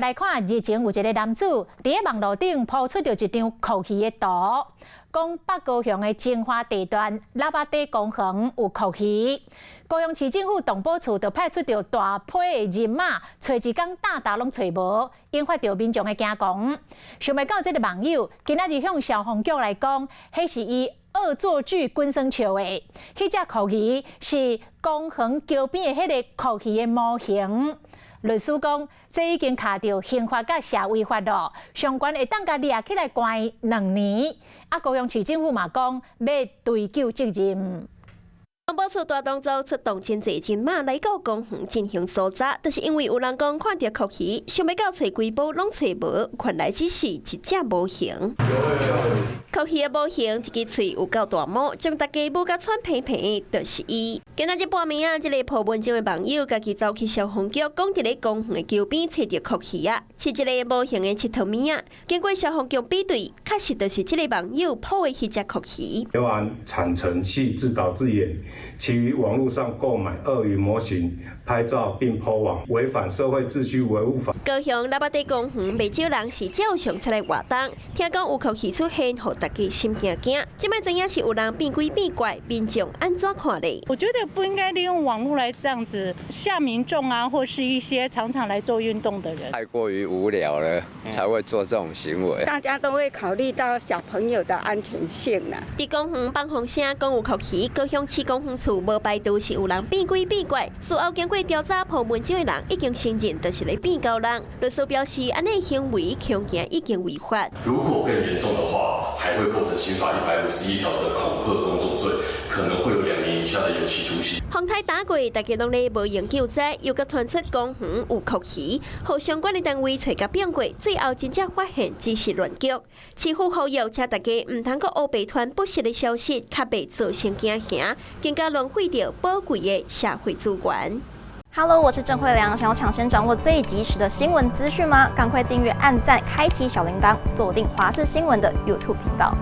來看日前有一个男子佇咧網路頂 po 出著一張蛞蝓的圖，講北高雄的精華地段喇叭底公園有蛞蝓。高雄市政府動保處就派出著大批的人馬，揣一工膽膽攏揣無，引發著民眾的驚惶。想袂到這个網友今仔日向消防局來講，彼是伊惡作劇滾耍笑的，彼隻蛞蝓是公園橋邊的彼个蛞蝓的模型。律師講，這已經卡著刑法佮社維法囉，上懸會當共掠起來關2年。啊，高雄市政府嘛講，欲追究責任。動保處大動作出動真濟人馬來到公園進行搜查，就是因為有人講看著蛞蝓，想欲到揣幾步攏揣無，原來只是一隻模型。蛞蝓的模型一支喙有夠大毛，將大家舞甲喘平平，就是伊。今仔日半暝仔，這个 po 文章的網友家己走去消防局，講佇咧公園的橋邊揣著蛞蝓仔，是一個模型的𨑨迌物仔。經過消防局比對，確實就是這个網友 po 的彼隻蛞蝓。劉安坦承係自導自演，其於網路上購買鱷魚模型、拍照並 po 網，違反社會秩序維護法。高雄喇叭底公園袂少人是照常出來活動，聽講有蛞蝓出現，予大家心驚驚。這擺知影是有人變鬼變怪，民眾按怎看咧？我覺得不應該利用網路來這樣子嚇民眾啊，或是一些常常來做運動的人。太過於無聊了，才會做這種行為。大家都會考慮到小朋友的安全性啦。佇公園放風聲講有蛞蝓，高雄市公園處無排除是有人變鬼變怪。事後經過調查，po 文章的人已經承認，就是咧變猴人。律師表示，按呢行為恐驚已經違法。如果更嚴重的話，還會構成刑法151條的恐嚇公眾罪，可能會有2年以下的有期徒刑。風颱打過，大家攏咧無閒救災，又閣傳出公園有蛞蝓，予相關的單位揣共變過，最後真正發現只是亂局。市府呼籲，請大家毋通閣烏白傳不實的消息，較袂造成驚嚇，更加浪費著寶貴的社會資源。 Hello，我是鄭慧良。想要搶先掌握最及時的新聞資訊嗎？趕快訂閱、按讚、開啟小鈴鐺，鎖定華視新聞的 YouTube 頻道。